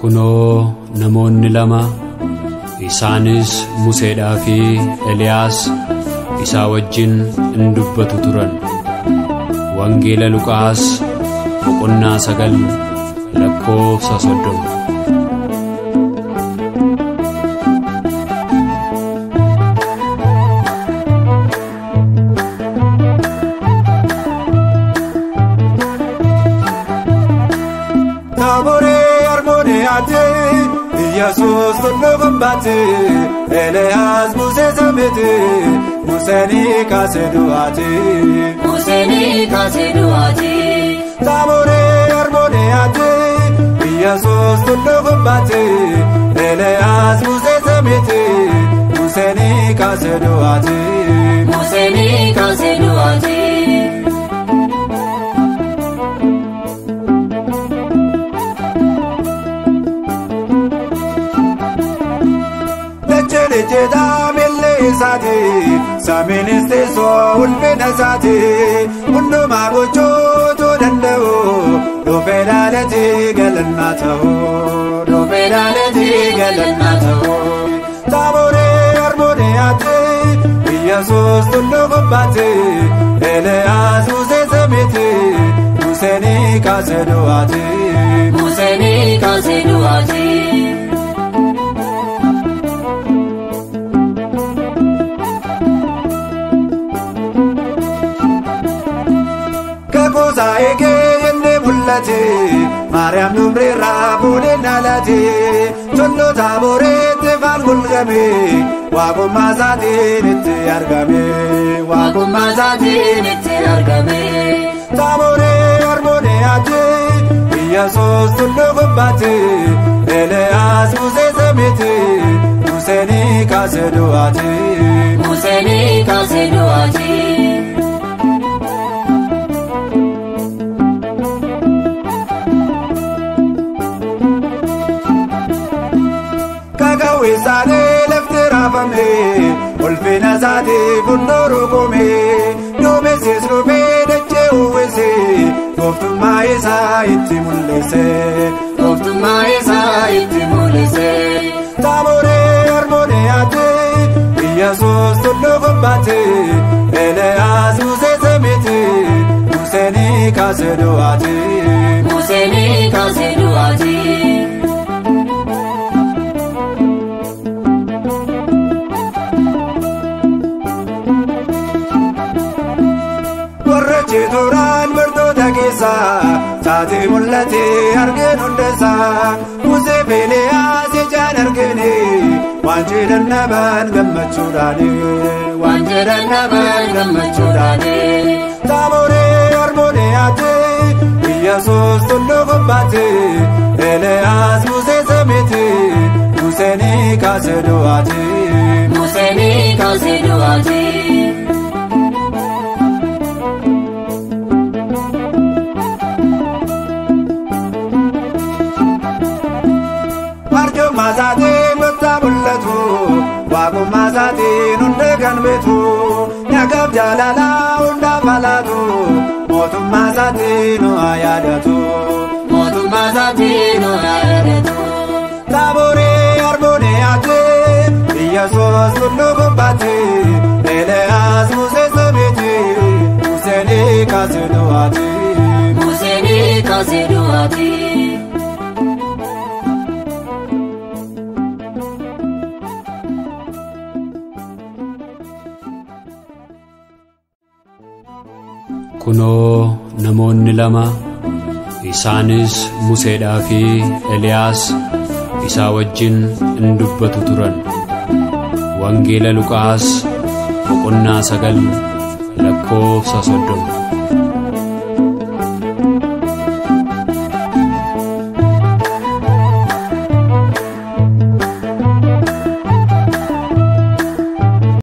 Kunoo namoonni lama isaanis Museedhaa fi Eliyaas isaa wajjin in dubbatu turan. Wangeela Luqaas boqonnaa 9 lakkoofsa 30. Yesus tulluu gubbaatti Eliyaas Musee samiiti Museen kaasee du'aati. Museen kaasee du'aati. Taaboree Armooniyaati Yesus tulluu gubbaatti Eliyaas Musee samiiti Museen kaasee du'aati. Museen kaasee du'aati. Jeedaa millee isaati samiinis teessoo ulfina isaati hundumaa gochootu danda'u dhufee dhaaleetii galannaa ta'u dhufee dhaaleetii galannaa ta'u. Taaboree Armooniyaati Yesus tulluu gubbaatti Eliyaas Musee samiiti Museen kaasee du'aati. Museen kaasee du'aati. Saayikee inni mul'ate Maariyaam dumbreerraa fuudhee dhalaate tulluu Taaboreetti faan gulgame waaqummaa isaatiin itti argame waaqummaa isaatiin itti argame. Taaboree Armooniyaati Yesus tulluu gubbaatti Eliyaas Musee samiiti Museen kaasee du'aati. Museen kaasee du'aati. Isaanii lafti raafame ulfina isaatii fuuldura rukume duumessis dhufee dachee uwwise gooftummaa isaa itti mul'ise gooftummaa isaa itti mul'ise. Taaboree Armooniyaati Yesus tulluu gubbaatti Eliyaas Musee samiiti Museen kaasee du'aati. Museen kaasee du'aati. Turaan bartoota keessaa taatee mul'atee argeen hundeessaa Musee fi Eliyaas ijaan argine waan jedhan namaan gammachuudhaani waan jedhan namaan gammachuudhaani. Taaboree Armooniyaati Yesus tulluu gubbaatti Eliyaas Musee samiiti Museen kaasee du'aati. Museen kaasee du'aati. Isaatiin goota mul'atu waaqummaa isaatiin hunda kan beeku nagaaf jaalalaa hundaaf alaatu mootummaa isaatiin nu haa yaadatu mootummaa isaatiin nu haa yaadatu. Taaboree Armooniyaati Yesus tulluu gubbaatti Eliyaas Musee samiiti Museen kaasee du'aati. Museen kaasee du'aati. Kunoo namoonni lama isaanis Museedhaa fi Eliyaas isaa wajjin in dubbatu turan. Wangeela Luqaas boqonnaa 9 lakkoofsa 30.